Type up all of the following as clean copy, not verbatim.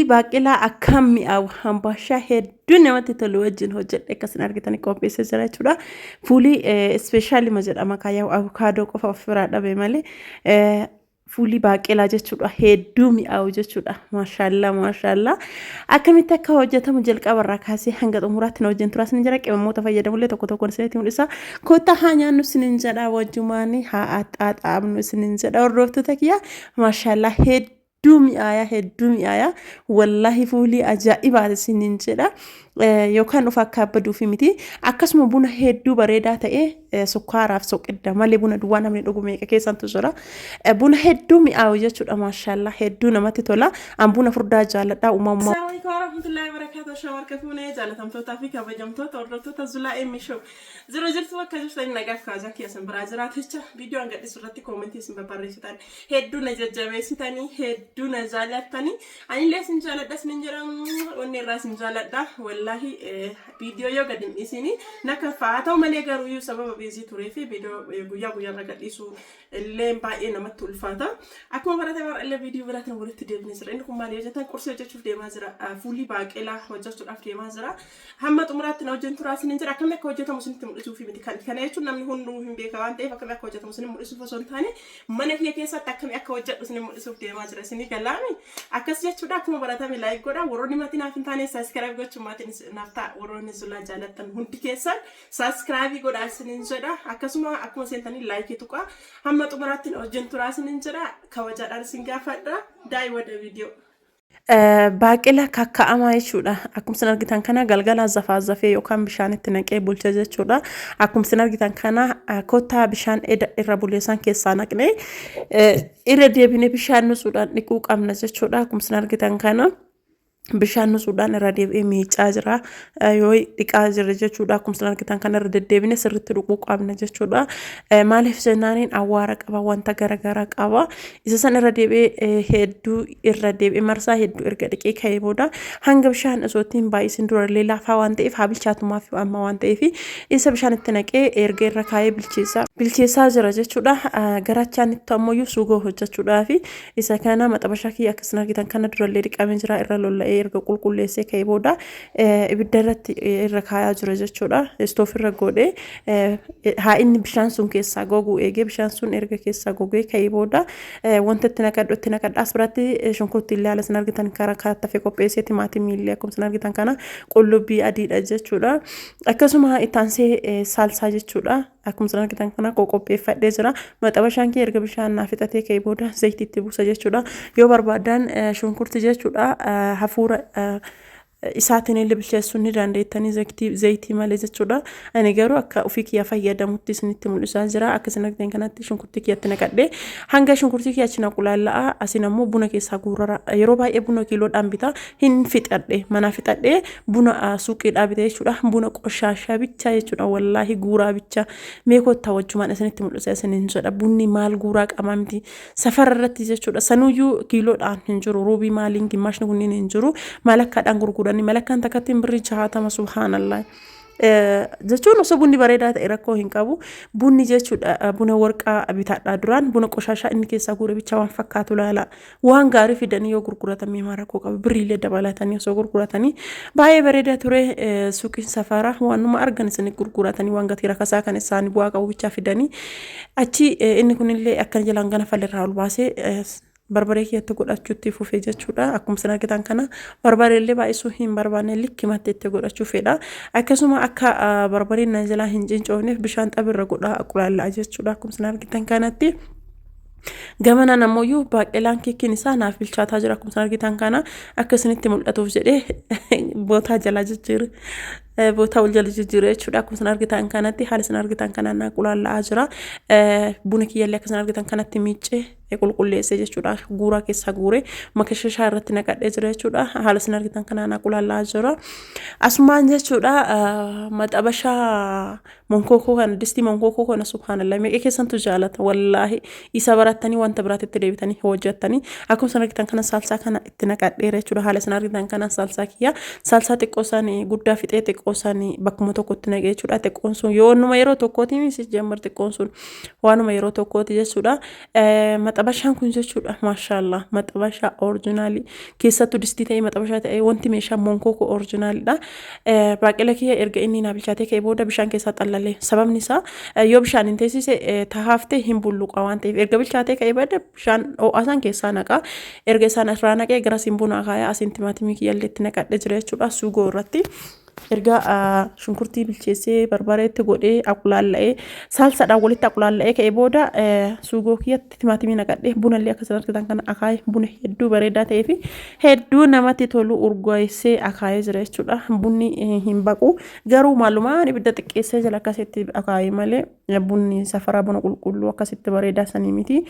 Fuulii baaqelaa akkaan mi'aawu hambaashaa hedduu namatti tolu wajjin hojjedhe akkasin argitanii qopheessee jira jechuudha. Fuulii ispeeshaalima jedhama kaayyaa avukaadoo qofa of biraa dhabe malee fuulii baaqelaa jechuudha hedduu mi'aawu jechuudha. Maashaallaa maashaallaa akkamitti akka hojjetamu jalqaba irraa kaasee hanga xumuraatti na wajjin turaa isin jira qimamoota fayyadamullee tokko tokkoon isinitti mul'isa. Kottaa haa nyaannu isinin jedha wajjumaan haa axxaaxaamnu isinin jedha hordoftoota kiyya maashaallaa hedduu hedduu mi'aaya hedduu mi'aaya wallaahi fuulii ajaa'ibaati isiniin jedha yookaan dhufa akka abbaduufi miti akkasuma buna hedduu bareedaa ta'e sukkaaraaf soqidda malee buna duwwaa namni dhugu meeqa keessantu jira buna hedduu mi'aawu jechuudha maashaallaa hedduu namatti tola an buna furdaa jaaladha uumama. Assalamu alaikum warahmatullahi wabarakatuh. Shamarka fuunee jaalatamtootaa fi kabajamtoota hordoftoota Zulaa Emmi Show. Jira jirtu bakka jirtan nagaaf kabajaan kiyya isin biraa jiraaticha viidiyoo an gadhiisu irratti koomentii isin babbarreessitan hedduu na jajjabeessitanii hedduu na jaalattanii anillee isin jaaladha isin jedha onni irraa isin jaaladha wallaahi viidiyoo yoo gad hin dhiisini na kaffaa haa ta'u malee garuu iyyuu sababa biizii turee fi viidiyoo guyyaa guyyaarra gadhiisuu illee baay'ee namatti ulfaata. Akkuma baratame har'a illee viidiyoo biraatiin walitti deebinee jira. Inni kun maal yoo jettan qursii hojjechuuf deemaa jira. Fuulii baaqelaa hojjechuudhaaf deemaa jira. Hamma xumuraatti na wajjin turaa isiniin jedha. Akkamii akka hojjetamu isinitti mul'isuuf miti. Kana jechuun namni hunduu hin beeka waan ta'eef akkamii akka hojjetamu isinitti mul'isuuf osoo hin taane mana kiyya keessatti akkamii akka hojjedhu isinitti mul'isuuf deemaa jira. Isinii galaami. Akkas jechuudha akkuma baratame like godha. Warroonni maatii naaf hin taane subscribe gochuun maatiin naaf ta'a. Warroonni Zulaa jaalattan hundi keessan subscribe godhaa isiniin jedha. Akkasuma akkuma seentanii like tuqaa. Hamma xumuraatti na wajjin turaa isiniin jedha. Kabajaadhaan isin gaafadha. Daa'ii wada viidiyoo. Baaqelaa kakka'amaa jechuudha. Akkuma isin argitan kana galgala zafaa zafee yookaan bishaan itti naqee bulcha jechuudha. Akkuma isin argitan kana kottaa bishaan irra buleessan keessaa naqnee irra deebinee bishaan nusuudhaan dhiquu qabna jechuudha. Akkuma isin argitan kana. Bishaan nusuudhaan irra deebi'ee miicaa jira yoo dhiqaa jira jechuudha. Akkuma isin argitan kana irra deddeebine sirriitti dhiquu qabna jechuudha. Maaliif jennaaniin awwaara qaba wanta garaagaraa qaba. Isa san irra deebi'ee hedduu irra deebi'ee marsaa hedduu erga dhiqee ka'ee booda hanga bishaan osoo ittiin baay'isin durallee laafaa waan ta'eef haa bilchaatumaaf amma waan ta'eef isa bishaan itti naqee erga irra kaa'ee bilcheessaa bilcheessaa jira jechuudha. Garachaan itti ammoo suugoo hojjechuudhaafi Isa kana maxabashaa kiyya akka isin argitan kana durallee dhiqamee jira irra lolla'ee erga qulqulleessee ka'ee booda ibidda irratti irra kaayaa jira jechuudha. Istoof irra godhee haa inni bishaan sun keessaa gogu eegee bishaan sun erga keessaa gogee ka'ee booda wanta itti naqadhu itti naqadha. As biratti shunkurtii illee haala isin argitan karaa karattafee qopheessee timaatimii illee akkuma isin argitan kana qullubbii adiidha jechuudha. Akkasuma itti aansee saalsaa jechuudha. Akkuma isin argitan kana qoqopheeffadhee jira. Maxabashaan kee erga bishaan naa fixatee ka'ee booda zayitii itti buusa jechuudha. Yoo barbaadan shunkurti jechuudha hafuura isaatiin illee bilcheessuu ni dandeettanii zayitii malee jechuudha. Ani garuu akka ofii kiyya fayyadamutti isinitti mul'isaa jira. Akka isin argitan kanatti shunkurtii kiyyatti naqadhee hanga shunkurtii kiyya achi naqulaalla'a. Asin ammoo buna keessaa guurara. Yeroo baay'ee buna kiiloodhaan bita hin fixadhe manaa fixadhee buna suuqiidhaa bite jechuudha. Buna qoshaashaa bichaa jechuudha. Wallaahi guuraa bichaa. Mee kottaa wajjumaan isinitti mul'isa isiniin jedha. Bunni maal guuraa qabaa miti. Safara irratti jechuudha. Sanuyyuu kiiloodhaan hin jiru. Ruubii maaliin gimmaashni kunniin hin jiru. Malakkaadhaan gurguranii malakkaan takkattiin birrii 60 subhaanallah. Jechuun osoo bunni bareedaa ta'e rakkoo hin qabu. Bunni jechuudha buna warqaa bitaadhaa duraan buna qoshaashaa inni keessaa guure bichaa waan fakkaatu laala. Waan gaarii fidanii yoo gurguratan mee rakkoo qaba. Birriillee dabalatanii osoo gurguratanii baay'ee bareedaa ture. Suuqiin safaraa waanuma argan isin gurguratanii waan gatii rakasaa kan isaanii bu'aa qabu bichaa fidanii achi inni kunillee akkana jalaan gana falirraa ol baasee barbaree kiyyatti godhachuutti fufee jechuudha. Akkuma isin argitan kana barbaree illee baay'isuu hin barbaanne likkimatti itti godhachuu fedha. Akkasuma akka barbareen na jalaa hin cincoofneef bishaan xabirra godhaa qulaalla'a jechuudha. Akkuma isin argitan kanatti. Gamanaan ammoo baaqelaan keekiin isaa naaf bilchaataa jira. Akkuma isin argitan kana akka isinitti mul'atuuf jedhee bootaa jalaa jijjiire. Bootaa wal jala jijjiire jechuudha. Akkuma isin argitan kanatti haala isin argitan kanaan naa qulaalla'aa jira. Buna kiyyallee akka isin argitan kanatti miiccee qulqulleessee jechuudha. Guuraa keessaa guuree makashashaa irratti naqadhee jira jechuudha. Haala isin argitan kanaan naa qulaalla'aa jira. Asumaan jechuudha maxabashaa Monkookoo kana distii monkookoo kana subhaanallah meeqa keessantu jaalata wallaahi isa barattanii wanta biraatti itti deebitanii hojjettanii akkuma isin argitan kana saalsaa kana itti naqadheera jechuudha haala isin argitan kana saalsaa kiyya saalsaa xiqqoo isaanii guddaa fixee xiqqoo isaanii bakkuma tokkotti naqee jechuudha xiqqoon sun yoo numa yeroo tokkooti misi jammar xiqqoon sun waanuma yeroo tokkooti jechuudha. Maxabashaan kun jechuudha maashaallah maxabashaa originaalii keessattuu distii ta'ee maxabashaa ta'ee wanti meeshaa monkookoo originaalidha. Baaqela kiyya erga inni naa bilchaatee ka'ee booda bishaan keessaa xallalee sababni isaa yoo bishaan hin teessise tahaaftee hin bulluqa waan ta'eef erga bilchaatee ka'ee booda bishaan ho'aa isaan keessaa naqa. Erga isaan irraa naqee gara siin buna akaayaa asiin timaatimii kiyyallee itti naqadhe jira jechuudha suugoo irratti. Erga shunkurtii bilcheessee barbareetti godhee aqulaalla'ee saalsaadhaan walitti aqulaalla'ee ka'ee booda suugoo kiyyatti timaatimii naqadhee bunallee akkasuma argitan kana akaayee buna hedduu bareedaa ta'ee fi hedduu namatti tolu urgoessee akaayee jira jechuudha. Bunni hin baqu garuu maalumaan ibidda xiqqeessee jala akkasitti akaayee malee bunni safaraa buna qulqulluu akkasitti bareedaa sanii miti.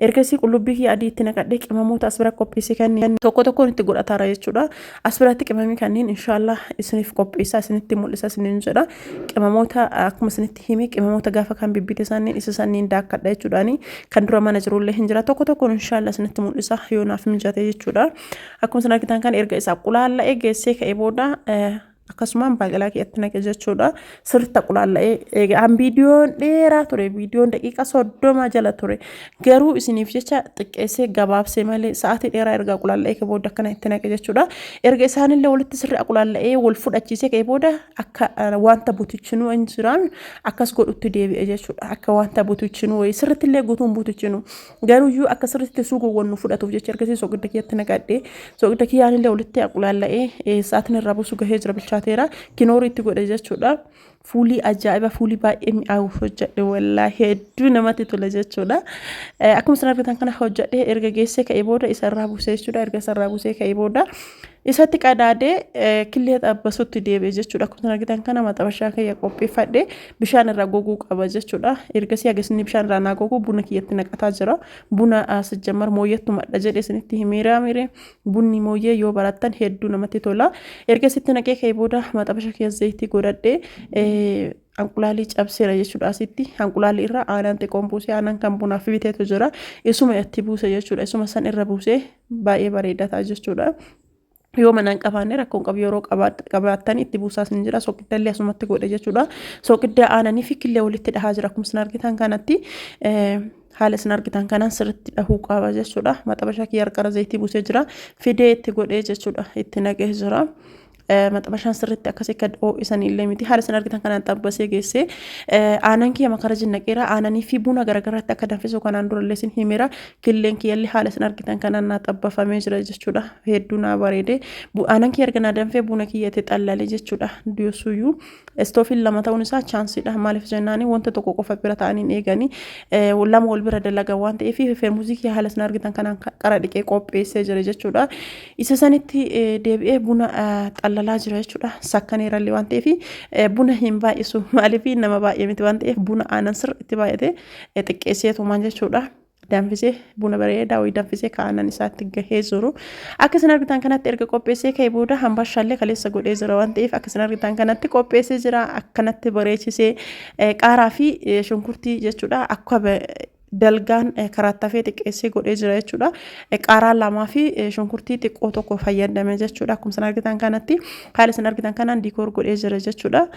Ergasii qullubbii kiyya adii itti naqadhee qimamoota as bira qopheesse kanneen tokko tokkoon itti godhataara jechuudha. As biratti qimamii kanneen inshaallah isiniif qopheessaa isinitti mul'isa isiniin jedha. Qimamoota akkuma isinitti hime qimamoota gaafa kan bibbite sanniin isa sanniin daakkadha jechuudhaani kan dura mana jirullee hin jira tokko tokkoon inshaallah isinitti mul'isa yoo naaf mijate jechuudha. Akkuma isin argitan kan erga isaa qulaalla'ee geessee ka'ee booda akkasumaan baaqelaa kiyyatti naqe jechuudha. Sirriitti qulaalla'ee eega an viidiyoon dheeraa ture viidiyoon daqiiqa 30 jala ture garuu isiniif jecha xiqqeessee gabaabsee malee sa'aatii dheeraa erga qulaalla'ee ka'ee booda akkana itti naqe jechuudha. Erga isaanillee walitti sirrii qulaalla'ee wal fudhachiisee ka'ee booda akka wanta butichinuu hin jiraan akkas godhutti deebi'e jechuudha. Akka wanta butichinuu wayii sirriitti illee guutuun butichinuu Garuuyyuu akka sirriitti suugoowwan nu fudhatuuf jecha ergasii soqidda kiyyatti naqadhe. Soqidda kiyyaanillee walitti aqulaalla'ee sa'aatiin irraa buusu gahee jira bilchaateera. Kinoorii itti godhe jechuudha. Fuulii ajaa'iba fuulii baay'ee mi'aawu hojjedhe wallaahi hedduu namatti tola jechuudha. Akkuma isin argitan kana hojjedhe erga geessee ka'ee booda isa irraa buusee jechuudha. Erga isa irraa buusee ka'ee booda isatti qadaadee killee xabbasutti deebi'e jechuudha. Akkuma argitan kana maxabashaa kiyya qopheeffadhe bishaan irraa goguu qaba jechuudha. Ergasii hagasni bishaan irraa naa gogu buna kiyyatti naqataa jira. Buna sijjammar mooyyattu madha jedhe isinitti himeera mire bunni mooyyee yoo barattan hedduu namatti tola. Ergasitti naqee ka'ee booda maxabasha kiyya zayitii godhadhe Anqulaalii cabseera jechuudha asitti. Anqulaalii irra aanan xiqqoon buusee aanan kan bunaaf biteetu jira. Isuma itti buuse jechuudha. Isuma san irra buusee baay'ee bareeda ta'a jechuudha. Yoo mana hin qabaanne rakkoon qabu yeroo qabaattan itti buusaas ni jira. Soqidda illee asumatti godhe jechuudha. Soqidda aananii fi killee walitti dhahaa jira. Akkuma isin argitan kanatti haala isin argitan kanaan sirriitti dhahuu qaba jechuudha. Maxabashaa kiyya qarqara zayitii buusee jira. Fidee itti godhee jechuudha. Itti naqee jira. Maxabashaan sirriitti akkasii akka ho'isan illee miti. Haala isin argitan kanaan xabbasee geessee aanan kiyya makara jinnaqeera. Aananii fi buna garagaraatti akka danfisu kanaan dura illee isin himeera. Killeen kiyyallee haala isin argitan kanaan naa xabbafamee jira jechuudha. Hedduu naa bareede. Aanan kiyya erga naa danfee buna kiyya itti xallale jechuudha. Diyoosuyyuu istoofiin lama ta'uun isaa chaansiidha. Maaliif jennaani wanta tokko qofa bira ta'anii hin eeganii lama wal bira dalagan waan ta'eef feermuzii kiyya haala isin argitan kanaan qara dhiqee qopheessee jira jechuudha. Isa sanitti deebi'ee buna xallalaa jira jechuudha. Sakkaneerallee waan ta'eef buna hin baay'isu. Maaliif nama baay'ee miti waan ta'eef buna aanan sirriitti baay'ate xiqqeessee tumaan jechuudha. Danfisee buna bareedaa wayii danfisee ka aanan isaatti gahee jiru. Akka isin argitan kanatti erga qopheessee ka'ee booda hambaashaallee kaleessa godhee jira waan ta'eef akka isin argitan kanatti qopheessee jira. Akkanatti bareechisee qaaraa fi shunkurtii jechuudha. Akka dalgaan karaattafee xiqqeessee godhee jira jechuudha. Qaaraa lamaa fi shunkurtii xiqqoo tokko fayyadame jechuudha. Akkuma isin argitan kanatti haala isin argitan kanaan diikoor godhee jira jechuudha.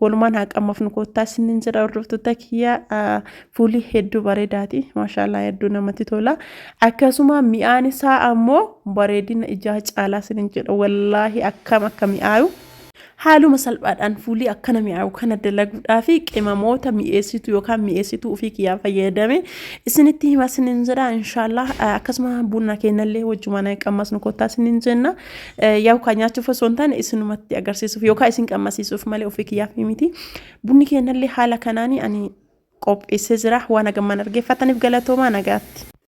Walumaan haa qammafnu koottaa isinin jedha hordoftoota kiyya fuulli hedduu bareedaati. Maashaallah hedduu namatti tola. Akkasuma mi'aan isaa ammoo bareedina ijaa caalaa isinin jedha wallaahi akkam akka mi'aayu. Haaluma salphaadhaan fuulii akkana mi'aawu kana dalaguudhaa fi qimamoota mi'eessituu yookaan mi'eessituu ofii kiyyaa fayyadame isinitti hima isinin jedha inshaallah akkasuma buna keenyallee wajjumaan qammasnu kottaa isinin jenna yaa'u kan nyaachuuf osoo hin taane isinumatti agarsiisuuf yookaan isin qammasiisuuf malee ofii kiyyaaf miti bunni keenyallee haala kanaanii ani qopheessee jira waan hagammaan argeeffataniif galatoomaa nagaatti.